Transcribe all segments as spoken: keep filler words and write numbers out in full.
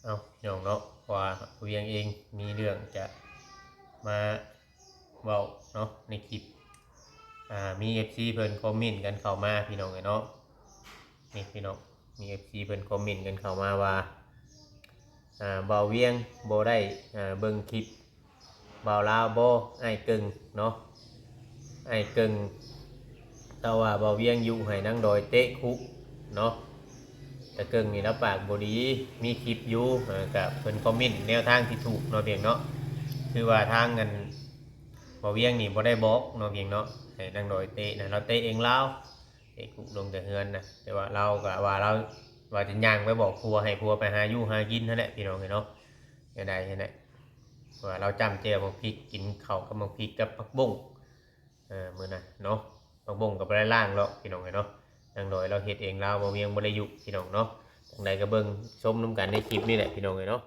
เนาะพี่น้องเนาะ เพราะว่าเวียงเองมีเรื่องจะมาเว้าเนาะในคลิป อ่า มีเอฟซีเพิ่นคอมเมนต์กันเข้ามาพี่น้องเอ้ยเนาะ นี่พี่น้อง มีเอฟซีเพิ่นคอมเมนต์กันเข้ามาว่า อ่า บ่าวเวียงบ่ได้ อ่า เบิ่งคลิปบ่าวลาวบ่ อ้ายเกิ่งเนาะ อ้ายเกิ่ง แต่ว่าบ่าวเวียงยุให้นางดอยเตะคุเนาะ แต่เกิ่งนี่ละปากบ่ดี มีคลิปอยู่ เออ ก็เพิ่นคอมเมนต์แนวทางที่ถูกเนาะเพียงเนาะ คือว่าทางอันบ่าวเวียงนี่บ่ได้บอกเนาะเพียงเนาะ ให้นางดอยเตะนะ เราเตะเองลาว เตะคุลงแต่เฮือนนะ แต่ว่าเราก็ว่าเราว่าจะย่างไปบอกผัวให้ผัวไปหาอยู่หากินนั่นแหละพี่น้องเอ้ยเนาะ แนวใดนั่นแหละ ว่าเราจ้ำแจ่วหมากพริก กินข้าวกับหมากพริกกับผักบุ้ง เออ มื้อนั้นเนาะ ผักบุ้งก็บ่ได้ล้างหรอกพี่น้องเอ้ยเนาะ นางดอยเราเฮ็ดเอง ลาวบ่าวเวียงบ่ได้ยุพี่น้องเนาะ จั่งใดก็เบิ่งชมนำกันในคลิปนี่แหละพี่น้องเอ้ยเนาะ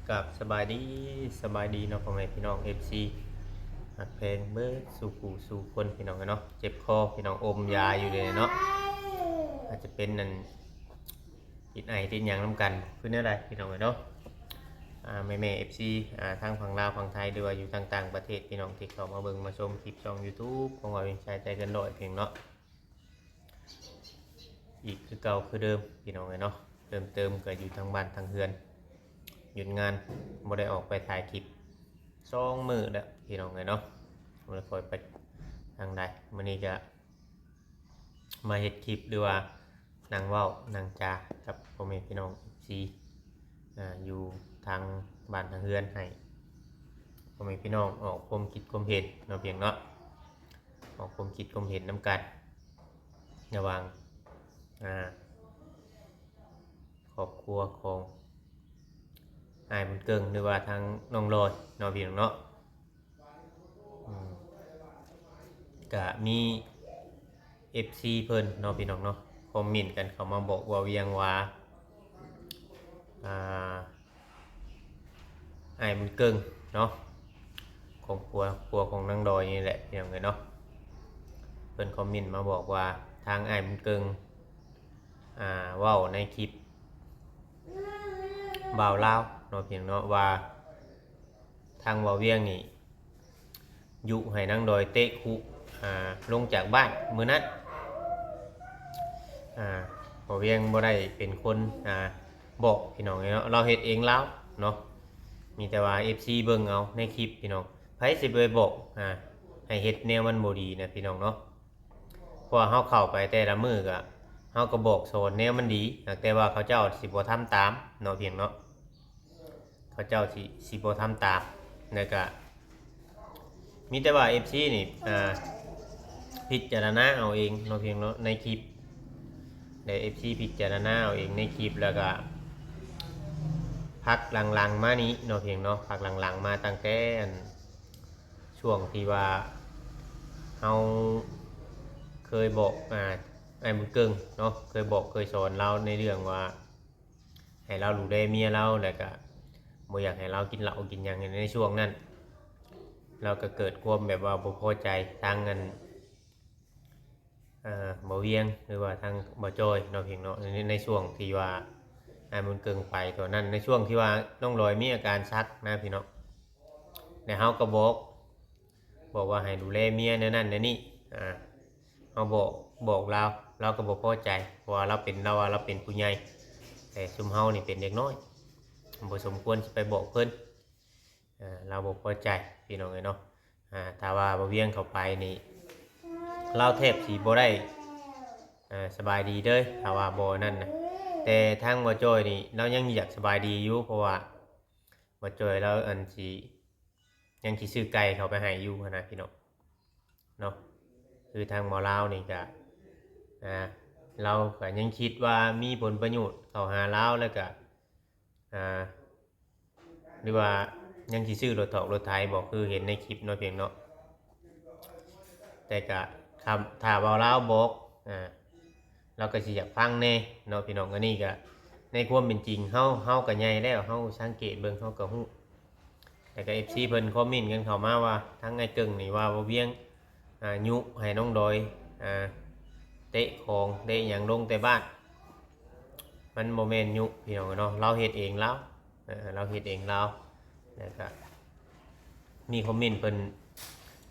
ครับ สบายดี สบายดีเนาะ พ่อแม่พี่น้อง เอฟซี ฮักแพงเบิดสู่ผู้สู่คนพี่น้องเอ้ยเนาะ เจ็บคอพี่น้อง อมยาอยู่เลยเนาะ อาจจะเป็นนั่น ติดไอติดหยังนำกัน คือแนวใดพี่น้องเอ้ยเนาะ อ่า แม่ๆ เอฟซี อ่า ทั้งฝั่งลาวฝั่งไทย หรือว่าอยู่ทางต่างประเทศ พี่น้องที่เข้ามาเบิ่งมาชมคลิปช่องยูทูบของบ่าวเวียงชัยใจเกินร้อยเพียงเนาะ อีกคือเก่าคือเดิมพี่น้องเอ้ยเนาะ เติมเติมก็อยู่ทางบ้านทางเฮือน หยุดงาน บ่ได้ออกไปถ่ายคลิปสองมื้อแล้วพี่น้องเอ้ยเนาะ บ่ได้ค่อยไปทางใด มื้อนี้ก็มาเฮ็ดคลิป หรือว่านั่งเว้านั่งจากับพ่อแม่พี่น้อง เอฟซี อ่า อยู่ทางบ้านทางเฮือน ให้พ่อแม่พี่น้องออกความคิดความเห็นเนาะเพียงเนาะ ออกความคิดความเห็นนำกัน ระหว่าง อ่า ครอบครัวของอ้ายบุญเกิ่ง หรือว่าทางน้องลอยเนาะพี่น้องเนาะ อืม ก็มีเอฟซีเพิ่นเนาะพี่น้องเนาะ คอมเมนต์กันเข้ามาบอกบ่าวเวียงว่า อ่า อ้ายบุญเกิ่งเนาะ ของผัว ผัวของนางดอยนี่แหละพี่น้องเอ้ยเนาะ เพิ่นคอมเมนต์มาบอกว่าทางอ้ายบุญเกิ่ง อ่า เว้าในคลิปบ่าวลาวเนาะพี่น้องเนาะ ว่าทางบ่าวเวียงนี่ ยุให้นางดอยเตะคุ อ่า ลงจากบ้านมื้อนั้น อ่า บ่าวเวียงบ่ได้เป็นคน อ่า บอกพี่น้องเนาะ เราเฮ็ดเองลาวเนาะ มีแต่ว่าเอฟซีเบิ่งเอาในคลิปพี่น้อง ไผสิไปบอก อ่า ให้เฮ็ดแนวมันบ่ดีนะพี่น้องเนาะ เพราะว่าเฮาเข้าไปแต่ละมื้อก็ เฮาก็บอกสอนแนวมันดี หากแต่ว่าเขาเจ้าสิบ่ทำตามเนาะเพียงเนาะ เขาเจ้าสิ สิบ่ทำตาม แล้วก็ มีแต่ว่าเอฟซีนี่ อ่า พิจารณาเอาเองเนาะเพียงเนาะ ในคลิป ได้เอฟซีพิจารณาเอาเองในคลิป แล้วก็ พักหลังๆมานี้เนาะเพียงเนาะ พักหลังๆมาตั้งแต่อัน ช่วงที่ว่าเฮาเคยบอก อ่า อ้ายบุญเกิ่งเนาะ เคยบอกเคยสอนลาวในเรื่องว่า ให้ลาวดูแลเมียลาว แล้วก็บ่อยากให้ลาวกินเหล้ากินหยังในช่วงนั้น ลาวก็เกิดความแบบว่าบ่พอใจทางอัน อ่า บ่าวเวียง หรือว่าทางบ่าวจอยเนาะเพียงเนาะ ใน ในช่วงที่ว่าอ้ายบุญเกิ่งไปตอนนั้น ในช่วงที่ว่าน้องลอยมีอาการชักนะพี่เนาะ แล้วเฮาก็บอก บอกว่าให้ดูแลเมียแนวนั้นแนวนี้ อ่า เฮาบอก บอกลาว ลาวก็บ่พอใจ เพราะว่าลาวเป็น ลาวว่าลาวเป็นผู้ใหญ่ แต่ซุมเฮานี่เป็นเด็กน้อย บ่สมควรสิไปบอกเพิ่น อ่า ลาวบ่พอใจพี่น้องเอ้ยเนาะ อ่า ถ้าว่าบ่าวเวียงเข้าไปนี่ ลาวแทบสิบ่ได้ อ่า สบายดีเด้อ ถ้าว่าบ่นั่นนะ แต่ทางบ่าวจอยนี่ ลาวยังอยากสบายดีอยู่ เพราะว่าบ่าวจอยลาวอันสิ ยังสิซื้อไก่เข้าไปให้อยู่หั้นนะพี่น้อง เนาะ คือทางหมอลาวนี่ก็ อ่า ลาวก็ยังคิดว่ามีผลประโยชน์เข้าหาลาว แล้วก็ อ่า หรือว่ายังสิซื้อรถถอกรถไถบ่ คือเห็นในคลิปเนาะเพียงเนาะ แต่ก็ ถ้า ถ้าว่าลาวบอก อ่า ลาวก็สิอยากฟังแน่เนาะพี่น้อง อันนี้ก็ในความเป็นจริง เฮา เฮาก็ใหญ่แล้ว เฮาสังเกตเบิ่ง เฮาก็ฮู้ แล้วก็ เอฟซี เพิ่นคอมเมนต์กันเข้ามาว่าทางอ้ายเกิ่งนี่ว่าบ่าวเวียง อ่า ยุให้น้องดอย อ่า เตะของเตะหยังลงแต่บ้าน มันบ่แม่นยุพี่น้องเนาะ ลาวเฮ็ดเองลาว เออ ลาวเฮ็ดเองลาว แล้วก็มีคอมเมนต์เพิ่น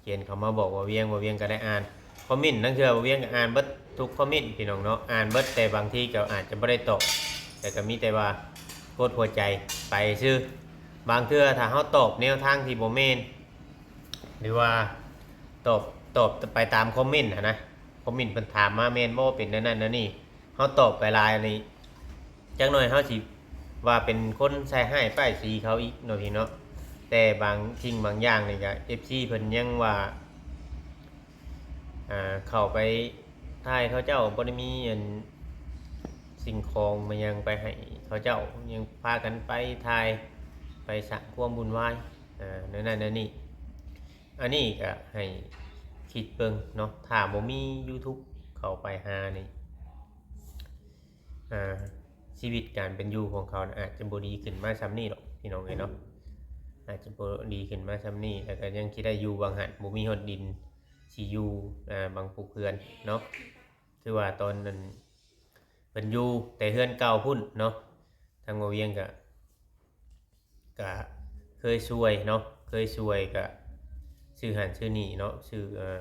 เขียนเข้ามาบอกบ่าวเวียง บ่าวเวียงก็ได้อ่านคอมเมนต์ ลางเทื่อบ่าวเวียงก็อ่านเบิดทุกคอมเมนต์พี่น้องเนาะ อ่านเบิด แต่บางทีก็อาจจะบ่ได้ตอบ แต่ก็มีแต่ว่ากดหัวใจไปซื่อ บางเทื่อถ้าเฮาตอบแนวทางที่บ่แม่น หรือว่าตอบ ตอบไปตามคอมเมนต์หั้นนะ คอมเมนต์เพิ่นถามมาแม่นบ่ เป็นแนวนั้นแนวนี้ เฮาตอบไปหลายนี่ จักหน่อยเฮาสิว่าเป็นคนใส่ร้ายป้ายสีเขาอีกเนาะพี่เนาะ แต่บางสิ่งบางอย่างนี่ก็ เอฟซี เพิ่นยังว่า อ่า เข้าไปถ่ายเขาเจ้าบ่ได้มีอันสิ่งของมาหยังไปให้เขาเจ้า ยังพากันไปถ่าย ไปสร้างความวุ่นวาย อ่า แนวนั้นแนวนี้ อันนี้ก็ให้คิดเบิ่งเนาะ ถ้าบ่มี YouTube เข้าไปหานี่ อ่า ชีวิตการเป็นอยู่ของเขาน่ะอาจจะบ่ดีขึ้นมาส่ำนี้หรอกพี่น้องเอ้ยเนาะ อาจจะบ่ดีขึ้นมาส่ำนี้ แล้วก็ยังสิได้อยู่หว่างหั้น บ่มีฮอดดินสิอยู่ อ่า บังปลูกเฮือนเนาะ คือว่าตอนนั้นเพิ่นอยู่แต่เฮือนเก่าพุ้นเนาะ ทางบ่าวเวียงก็ ก็เคยช่วยเนาะ เคยช่วยก็ซื้อหั้นซื้อนี่เนาะ ซื้อ เอ่อ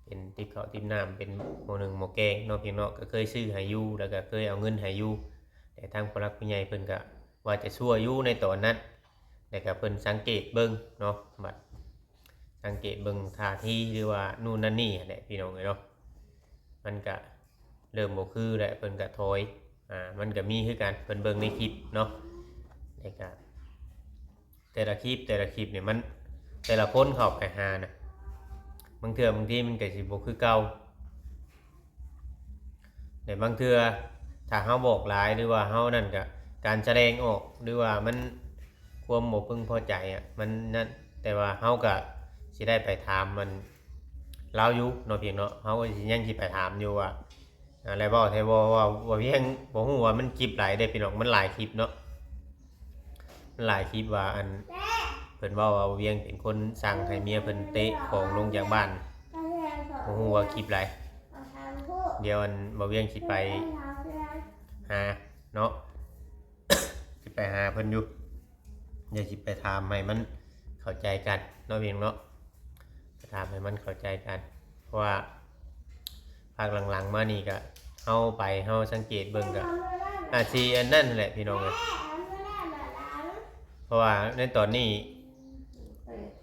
เป็นติบข้าวติบน้ำ เป็นหม้อนึ่งหม้อแกงเนาะพี่น้องเนาะ ก็เคยซื้อให้อยู่ แล้วก็เคยเอาเงินให้อยู่ แต่ทางผู้หลักผู้ใหญ่เพิ่นก็ว่าจะช่วยอยู่ในตอนนั้น แต่ก็เพิ่นสังเกตเบิ่งเนาะ บัดสังเกตเบิ่งท่าที หรือว่านู่นนั่นนี่หั้นแหละพี่น้องเอ้ยเนาะ มันก็เริ่มบ่คือแล้ว เพิ่นก็ถอย อ่า มันก็มีคือกัน เพิ่นเบิ่งในคลิปเนาะ แล้วก็แต่ละคลิป แต่ละคลิปนี่มัน แต่ละคนเข้าไปหานะ บางเทื่อบางทีมันก็สิบ่คือเก่า แต่บางเทื่อถ้าเฮาบอกหลาย หรือว่าเฮานั่นก็ การแสดงออก หรือว่ามันความบ่พึงพอใจอะ มันนั่น แต่ว่าเฮาก็สิได้ไปถามมันลาวอยู่เนาะพี่น้องเนาะ เฮาก็สิยังสิไปถามอยู่ว่า อ่า แล้วเว้าแท้บ่ ว่า ว่าเพียง บ่ฮู้ว่ามันคลิปใดเด้พี่น้อง มันหลายคลิปเนาะ มันหลายคลิปว่าอัน เพิ่นเว้าว่าบ่าวเวียงเป็นคนสั่งให้เมียเพิ่นเตะของลงจากบ้าน บ่ฮู้ว่าคลิปใด เดี๋ยวอันบ่าวเวียงสิไปหาเนาะ สิไปหาเพิ่นอยู่ เดี๋ยวสิไปถามให้มันเข้าใจกันเนาะเพียงเนาะ ไปถามให้มันเข้าใจกัน เพราะว่าภาคหลังๆมานี่ก็ เฮาไป เฮาสังเกตเบิ่งก็ อาจสิอันนั้นแหละพี่น้องเอ้ย เพราะว่าในตอนนี้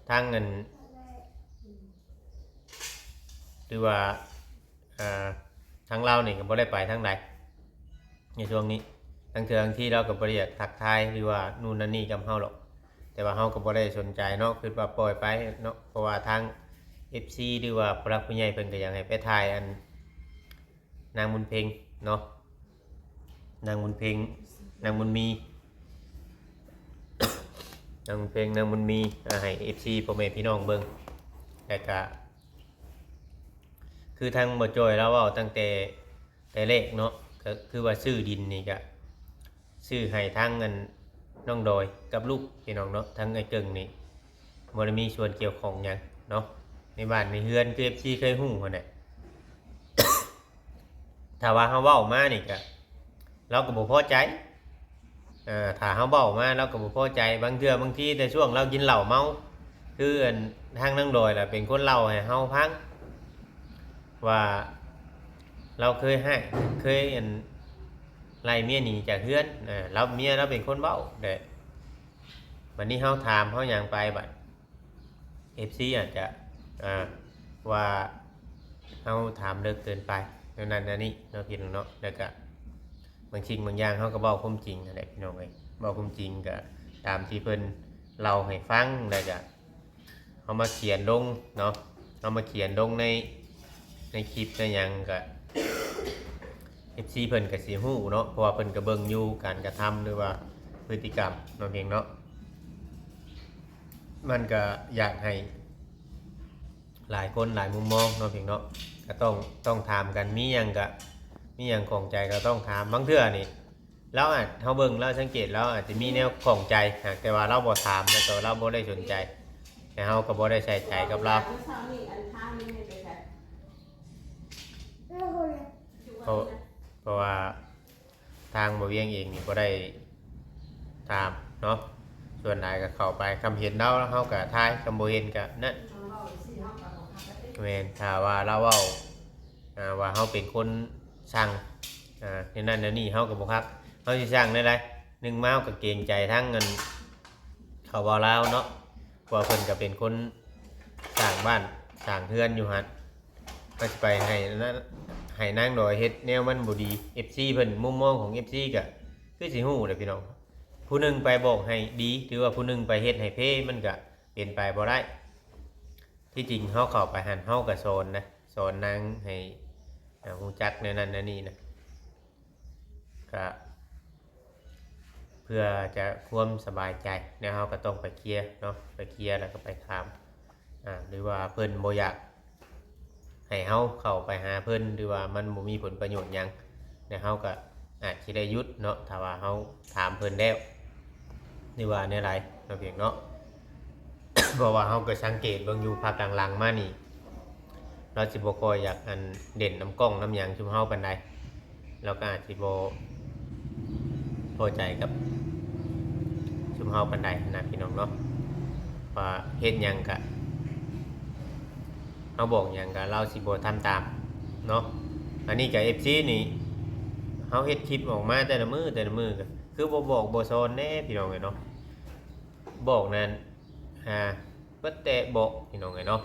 ทางอัน หรือว่า อ่า ทางลาวนี่ก็บ่ได้ไปทางใด ในช่วงนี้ ลางเทื่อบางทีลาวก็บ่ได้อยากทักทาย หรือว่านู่นนั่นนี่กับเฮาหรอก แต่ว่าเฮาก็บ่ได้สนใจเนาะ คิดว่าปล่อยไปเนาะ เพราะว่าทาง เอฟซี หรือว่าผู้หลักผู้ใหญ่เพิ่นก็อยากให้ไปถ่ายอัน นางบุญเพ็งเนาะ นางบุญเพ็ง นางบุญมี นางบุญเพ็ง นางบุญมี อ่า ให้ เอฟซี พ่อแม่พี่น้องเบิ่ง แล้วก็ คือทางบ่าวจอยลาวเว้าตั้งแต่ แต่แรกเนาะ ก็คือว่าซื้อดินนี่ก็ ซื้อให้ทางอันน้องดอยกับลูกพี่น้องเนาะ ทางอ้ายเกิ่งนี่บ่ได้มีส่วนเกี่ยวข้องหยังเนาะ ในบ้านในเฮือนคือ เอฟซี เคยฮู้หั้นแหละ ถ้าว่าเฮาเว้ามานี่ก็ ลาวก็บ่พอใจ เอ่อ ถ้าเฮาเว้ามาลาวก็บ่พอใจ บางเทื่อบางทีแต่ช่วงลาวกินเหล้าเมา คืออันทางนางดอยล่ะเป็นคนเล่าให้เฮาฟัง ว่าลาวเคยให้ เคยอันไล่เมียหนีจากเฮือน เอ่อ ลาว เมียลาวเป็นคนเว้า แต่บัดนี้เฮาถามเฮาหยังไปบัด เอฟซี อาจจะ อ่า ว่าเฮาถามเลิกเกินไป แนวนั้นแนวนี้เนาะพี่น้องเนาะ แล้วก็บางสิ่งบางอย่างเฮาก็เว้าความจริงนั่นแหละพี่น้องเอ้ย เว้าความจริงก็ตามที่เพิ่นเล่าให้ฟัง แล้วก็เอามาเขียนลงเนาะ เอามาเขียนลงใน ในคลิปในหยังก็ เอฟซี เพิ่นก็สิฮู้เนาะ เพราะว่าเพิ่นก็เบิ่งอยู่การกระทำ หรือว่าพฤติกรรมเนาะเพียงเนาะ มันก็อยากให้หลายคนหลายมุมมองเนาะเพียงเนาะ ก็ต้อง ต้องถามกัน มีหยังก็ มีหยังข้องใจก็ต้องถาม บางเทื่อนี่ ลาวอาจ เฮาเบิ่ง ลาวสังเกต ลาวอาจจะมีแนวข้องใจ หากแต่ว่าลาวบ่ถาม แล้วก็ลาวบ่ได้สนใจ แต่เฮาก็บ่ได้ใส่ใจกับลาว เพราะ เพราะว่าทางบ่าวเวียงเองนี่บ่ได้ถามเนาะ ส่วนหลายก็เข้าไป คันเห็นลาว เฮาก็ถ่าย คันบ่เห็นก็นั่น แม่น ถ้าว่าลาวเว้า อ่า ว่าเฮาเป็นคนสั่ง อ่า แนวนั้นแนวนี้ เฮาก็บ่คัก เฮาสิสั่งแนวใด หนึ่งมาเฮาก็เกรงใจทางอัน เขาเว้าลาวเนาะ เพราะว่าเพิ่นก็เป็นคนสร้างบ้านสร้างเฮือนอยู่หั่น ก็สิไปให้นะ ให้นางดอยเฮ็ดแนวมันบ่ดี เอฟซี เพิ่น มุมมองของ เอฟซี ก็คือสิฮู้แหละพี่น้อง ผู้หนึ่งไปบอกให้ดี หรือว่าผู้หนึ่งไปเฮ็ดให้เพ มันก็เป็นไปบ่ได้ ที่จริงเฮาเข้าไปหั่น เฮาก็สอนนะ สอนนางให้ อ่า ฮู้จักแนวนั้นแนวนี้นะ ก็เพื่อจะความสบายใจ แล้วเฮาก็ต้องไปเคลียร์เนาะ ไปเคลียร์แล้วก็ไปถาม อ่า หรือว่าเพิ่นบ่อยากให้เฮาเข้าไปหาเพิ่น หรือว่ามันบ่มีผลประโยชน์หยัง แล้วเฮาก็อาจสิได้หยุดเนาะ ถ้าว่าเฮาถามเพิ่นแล้ว หรือว่าแนวใดเนาะเพียงเนาะ เพราะว่าเฮาก็สังเกตเบิ่งอยู่พักหลังๆมานี่ ลาวสิบ่ค่อยอยากอันเด่นนำกล้องนำหยังซุมเฮาปานใด ลาวก็อาจสิบ่พอใจกับซุมเฮาปานใดนะพี่น้องเนาะ ว่าเฮ็ดหยังก็ เฮาบอกหยังก็ลาวสิบ่ทำตามเนาะ อันนี้ก็ เอฟซี นี่ เฮาเฮ็ดคลิปออกมาแต่ละมื้อแต่ละมื้อก็คือบ่บอกบ่สอนแน่พี่น้องเอ้ยเนาะ บอกนั่น อ่า เบิดแต่บอกพี่น้องเอ้ยเนาะ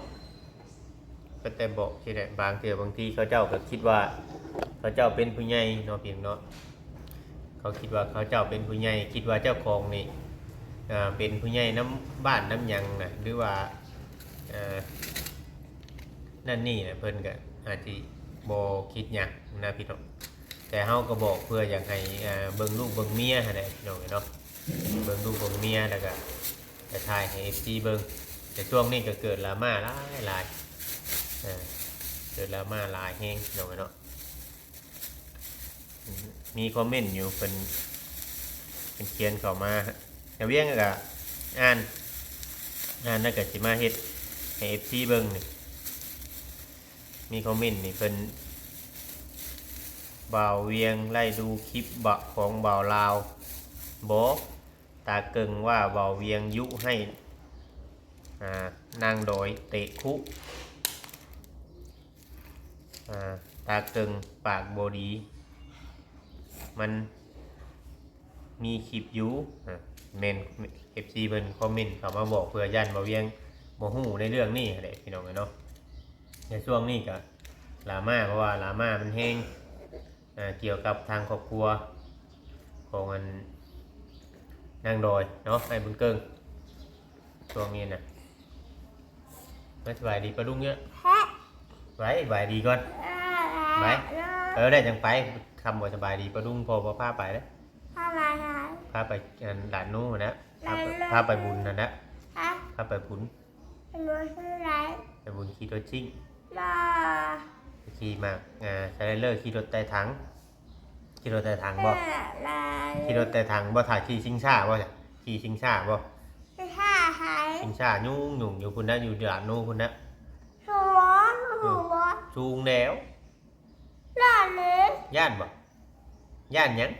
เบิดแต่บอกที่แหละ บางเทื่อบางทีเขาเจ้าก็คิดว่า เขาเจ้าเป็นผู้ใหญ่เนาะพี่น้องเนาะ เขาคิดว่าเขาเจ้าเป็นผู้ใหญ่ คิดว่าเจ้าของนี่ อ่า เป็นผู้ใหญ่นำบ้านนำหยังนะ หรือว่า อ่า นั่นนี่นะ เพิ่นก็อาจสิบ่คิดหยังนะพี่น้อง แต่เฮาก็บอกเพื่ออยากให้ อ่า เบิ่งลูกเบิ่งเมียหั้นแหละพี่น้องเอ้ยเนาะ เบิ่งลูกเบิ่งเมีย แล้วก็จะถ่ายให้ เอฟซี เบิ่ง แต่ช่วงนี้ก็เกิดดราม่าหลายๆ เออ เกิดดราม่าหลายแฮงพี่น้องเอ้ยเนาะ มีคอมเมนต์อยู่ เพิ่น เพิ่นเขียนเข้ามา แต่เวียงก็อ่าน อ่านแล้วก็สิมาเฮ็ดให้ เอฟซี เบิ่งนี่ มีคอมเมนต์นี่ เพิ่น บ่าวเวียงไล่ดูคลิปบะของบ่าวลาวบ่ ตาเกิ่งว่าบ่าวเวียงยุให้ อ่า นางดอยเตะคุ อ่า ตาเกิ่งปากบ่ดี มันมีคลิปอยู่ อ่า แม่น เอฟซี เพิ่นคอมเมนต์เข้ามาบอก เพื่อย่านบ่าวเวียงบ่ฮู้ในเรื่องนี้หั้นแหละพี่น้องเอ้ยเนาะ ในช่วงนี้ก็ดราม่า เพราะว่าดราม่ามันแฮง อ่า เกี่ยวกับทางครอบครัวของอันนางดอยเนาะ ไอ้บุญเกิ่ง ช่วงนี้นะ มาสบายดีป้าลุงเนี่ย ฮะ ไว้สบายดีก่อน อ่า ไป เออ ได้จังไป คำว่าสบายดีป้าลุง พ่อบ่พาไปเลย พาไปไหน พาไปอันหลานหนูนะ พาไป หลานหนู พาไปบุญนั่นนะ ฮะ พาไปบุญ ไปบุญที่ไหน ไปบุญขี่รถซิ่ง บ่ ไปขี่มาก อ่า สไลเดอร์ ขี่รถไต่ถัง ขี่รถไต่ถังบ่ เออ ได้ ขี่รถไต่ถังบ่ ถ่ายขี่ชิงช้าบ่จ้ะ ขี่ชิงช้าบ่ ชิงช้าไส ชิงช้ายุ่งยุ่งอยู่พุ้นนะ อยู่หลานหนูพุ้นนะ สูง เออ สูงบ่ สูงแล้ว ย่านเลย ย่านบ่ ย่านหยัง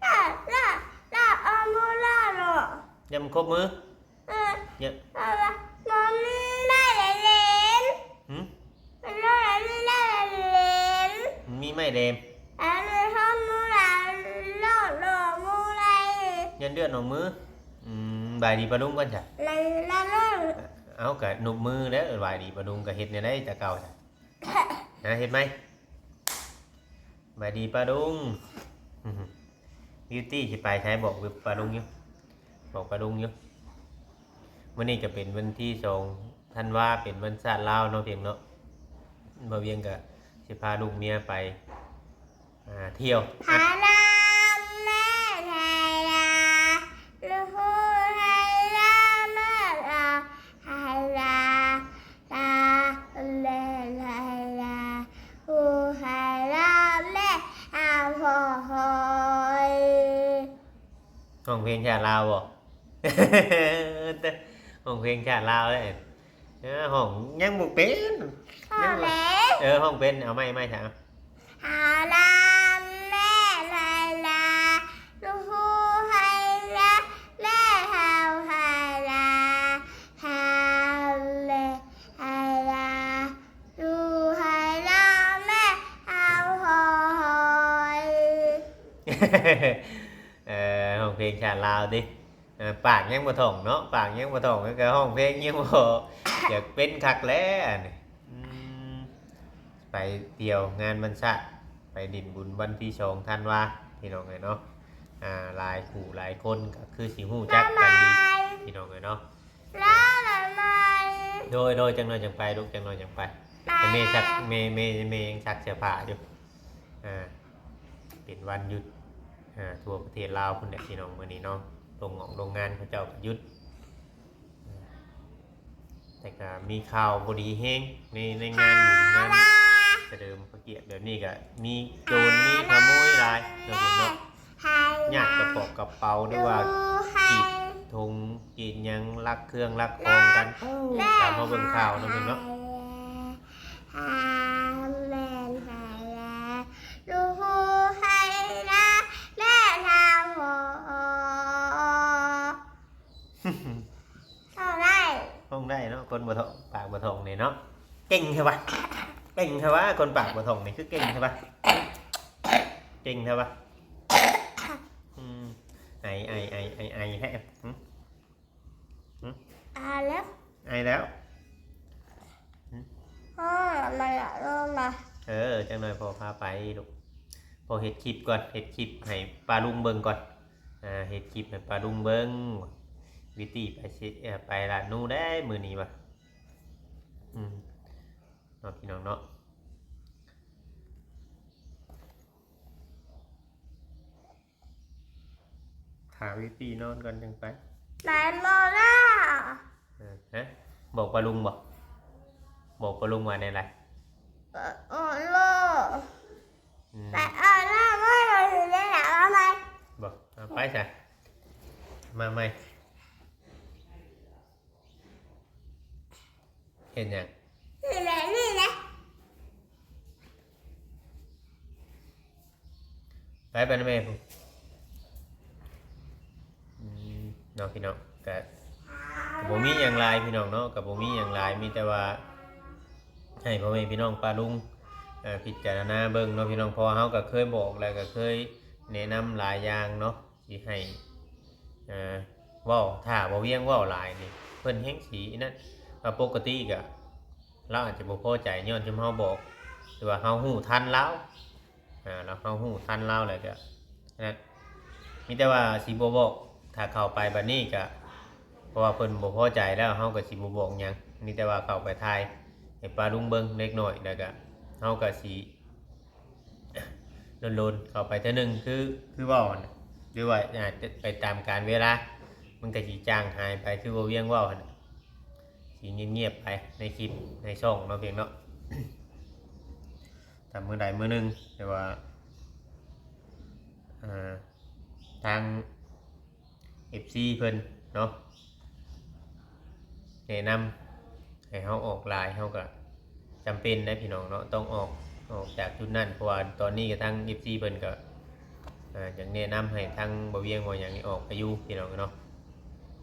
ย่าน ย่าน ย่านเอามือ ย่านเหรอ ย่านมันครบมือ เออ ย่าน เอาละ มันไม่ได้เล่น หึ มันไม่ได้เล่น มันมีไม้เดม อันนี้เขามือละ โลดโลดมือไร ย่านเลือดออกมือ อืม บายดีป้าลุงก่อนจ้ะ ลาลาลา เอากะนบมือแล้ว บายดีป้าลุงก็เฮ็ดแนวใดแต่เก่าจ้ะ นะ เฮ็ดไหม บายดีป้าลุง บิวตี้สิไปไส บอกป้าลุงอยู่ บอกป้าลุงอยู่ มื้อนี้ก็เป็นวันที่สองธันวา เป็นวันชาติลาวเนาะเพียงเนาะ บ่าวเวียงก็สิพาลูกเมียไป อ่า เที่ยว ฮาลาแม่ไทยลา ลูกฮูไทยลาแม่ลา ไทยลา ลาแม่ไทยลา ฮูไทยลาแม่อาหอย เพลงชาติลาวบ่ ร้องเพลงชาติลาวเลย เออ ร้องยังบ่เป็น ร้องแล้ว เออ ร้องเป็น เอาใหม่ ใหม่ซะ ฮาลาแม่ฮาลา ลูกฮูไฮลา แม่ฮาวฮาลา ฮาแม่ฮาลา ลูกฮาลา แม่ฮาวฮอย เออ ร้องเพลงชาติลาวติ เออ ปากยังบ่ท่องเนาะ ปากยังบ่ท่อง ก็ร้องเพลงยังบ่ อยากเป็นคักแล้วอันนี้ อืม ไปเที่ยวงานวันชาติ ไปเล่นบุญวันที่สองธันวา พี่น้องเอ้ยเนาะ อ่า หลายคู่หลายคนก็คือสิฮู้จักกันดี พี่น้องเอ้ยเนาะ แล้วละไม โดย โดย จักหน่อยจั่งไปลูก จักหน่อยจั่งไป ไป แต่แม่ซัก แม่ แม่ แม่ยังซักเสื้อผ้าอยู่ อ่า เป็นวันหยุด อ่า ทั่วประเทศลาวพุ้นแหละพี่น้อง มื้อนี้เนาะ โรงงอกโรงงานเขาเจ้าก็หยุด แต่ก็มีข่าวบ่ดีแฮงใน ในงานบุญงานเฉลิมพระเกียรติแบบนี้ก็มีโจรมีขโมยหลายเนาะพี่น้องเนาะ ญาติกระเป๋ากระเป๋าหรือว่ากรีดธงกรีดหยังลักเครื่องลักของกัน ตามมาเบิ่งข่าวเนาะพี่น้องเนาะ ฮาแม่นฮาลา ลูกฮูไฮลา แม่ลาโฮ เท่าไร ร้องได้เนาะ คนบ่ท่อง ปากบ่ท่องนี่เนาะ เก่งแท้วะ เก่งแท้วะ คนปากบ่ท่องนี่คือเก่งแท้วะ เก่งแท้วะ อืม ไอ ไอ ไอ ไอ ไอแท้ หึ หึ อ่าแล้ว ไอแล้ว พ่อ มาละลูกมา เออ จักหน่อยพ่อพาไปลูก พ่อเฮ็ดคลิปก่อน เฮ็ดคลิปให้ป้าลุงเบิ่งก่อน อ่า เฮ็ดคลิปให้ป้าลุงเบิ่ง วิธีไปสิ เอ่อ ไปร้านหนูได้มื้อนี้วะ อืม เนาะพี่น้องเนาะ ถ่าวิธีนอนก่อนจั่งไป ไปบ่ได้ เออ ฮะ บอกป้าลุงบ่ บอกป้าลุงว่าแนวใด เออ เออ เลิก อืม ไปเอาหน้าไม่เราอยู่ในหลังทำไม บ่ เอาไปซะ มาใหม่ เฮ็ดหยัง นี่แหละ นี่แหละ ไป ไปนำแม่พุ้น อืม เนาะพี่น้อง ก็ ก็บ่มีหยังหลายพี่น้องเนาะ ก็บ่มีหยังหลาย มีแต่ว่า ให้พ่อแม่พี่น้องป้าลุง เอ่อ พิจารณาเบิ่งเนาะพี่น้อง เพราะว่าเฮาก็เคยบอกแล้วก็เคยแนะนำหลายอย่างเนาะ สิให้ เอ่อ เว้า ถ้าบ่าวเวียงเว้าหลายนี่ เพิ่นแฮงสิอันนั้น ว่าปกติก็ ลาวอาจจะบ่พอใจย้อนซุมเฮาบอก หรือว่าเฮาฮู้ทันลาว อ่า แล้วเฮาฮู้ทันลาวแล้วก็ อันนั้น มีแต่ว่าสิบ่บอก ถ้าเข้าไปบัดนี้ก็ เพราะว่าเพิ่นบ่พอใจแล้ว เฮาก็สิบ่บอกหยัง มีแต่ว่าเข้าไปถ่ายให้ป้าลุงเบิ่งเล็กน้อย แล้วก็ เฮาก็สิ โลนๆ เข้าไปเทื่อหนึ่ง คือ คือเว้าหั่นน่ะ หรือว่าอาจจะไปตามกาลเวลา มันก็สิจางหายไป คือบ่าวเวียงเว้าหั่นน่ะ สิเงียบๆ ไปในคลิปในช่องเนาะเพียงเนาะ ถ้ามื้อใดมื้อหนึ่ง แต่ว่า อ่า ทาง เอฟซี เพิ่นเนาะ แนะนำให้เฮาออกหลาย เฮาก็จำเป็นนะพี่น้องเนาะ ต้องออก ออกจากจุดนั้น เพราะว่าตอนนี้ก็ทาง เอฟซี เพิ่นก็ อ่า อยากแนะนำให้ทางบ่าวเวียงบ่าวหยังนี่ออกไปอยู่พี่น้องเนาะ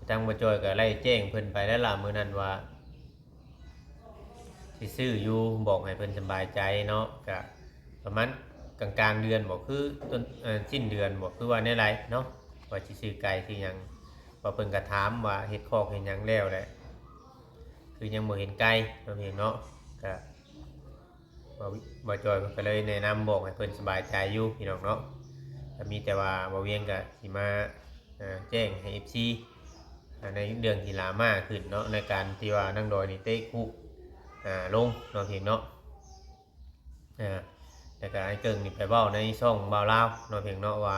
ทางบ่าวจ้อยก็ได้แจ้งเพิ่นไปแล้วล่ะมื้อนั้นว่า สิซื้ออยู่ บอกให้เพิ่นสบายใจเนาะ ก็ประมาณกลางๆ เดือนบ่ คือต้น เอ่อ สิ้นเดือนบ่ คือว่าแนวใดเนาะ ว่าสิซื้อไก่ซื้อหยัง ว่าเพิ่นก็ถามว่าเฮ็ดคอกเฮ็ดหยังแล้วแหละ คือยังบ่เห็นไก่เนาะพี่น้องเนาะ ก็ บ่าว บ่าวจ้อยเพิ่นก็เลยแนะนำบอกให้เพิ่นสบายใจอยู่พี่น้องเนาะ ก็มีแต่ว่าบ่าวเวียงก็สิมา อ่า แจ้งให้ เอฟซี อ่า ในเรื่องที่ดราม่าขึ้นเนาะ ในการที่ว่านางดอยนี่เตะคุ อ่า ลงเนาะเพียงเนาะ อ่า แล้วก็ไอ้เกิ่งนี่ไปเว้าในช่องบ่าวลาวเนาะเพียงเนาะ ว่า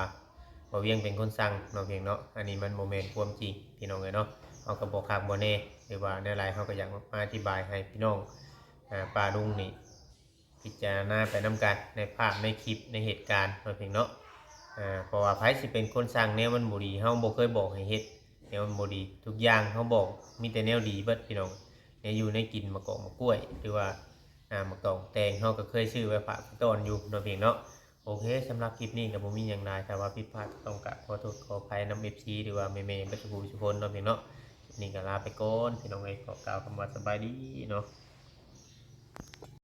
บ่าวเวียงเป็นคนสั่งเนาะเพียงเนาะ อันนี้มันบ่แม่นความจริงพี่น้องเอ้ยเนาะ เฮาก็บ่คักบ่แน่ หรือว่าแนวใดเฮาก็อยากมาอธิบายให้พี่น้อง อ่า ป้าลุงนี่ พิจารณาไปนำกันในภาพในคลิปในเหตุการณ์เนาะเพียงเนาะ อ่าเพราะว่าไผสิเป็นคนสั่งแนวมันบ่ดี เฮาบ่เคยบอกให้เฮ็ดแนวมันบ่ดี ทุกอย่างเฮาบอกมีแต่แนวดีเบิดพี่น้อง แนวอยู่แนวกิน หมากกอกหมากกล้วย หรือว่าอ่าหมากตองแตง เฮาก็เคยซื้อไว้ฝากต้อนอยู่เนาะพี่น้องเนาะ โอเค สำหรับคลิปนี้ก็บ่มีหยังหลาย ถ้าว่าผิดพลาดก็ต้องกราบขอโทษขออภัยนำ เอฟซี หรือว่าแม่ๆเบิดทุกผู้ทุกคนเนาะพี่น้องเนาะ คลิปนี้ก็ลาไปก่อนพี่น้องเอ้ย ขอกล่าวคำว่าสบายดีเนาะ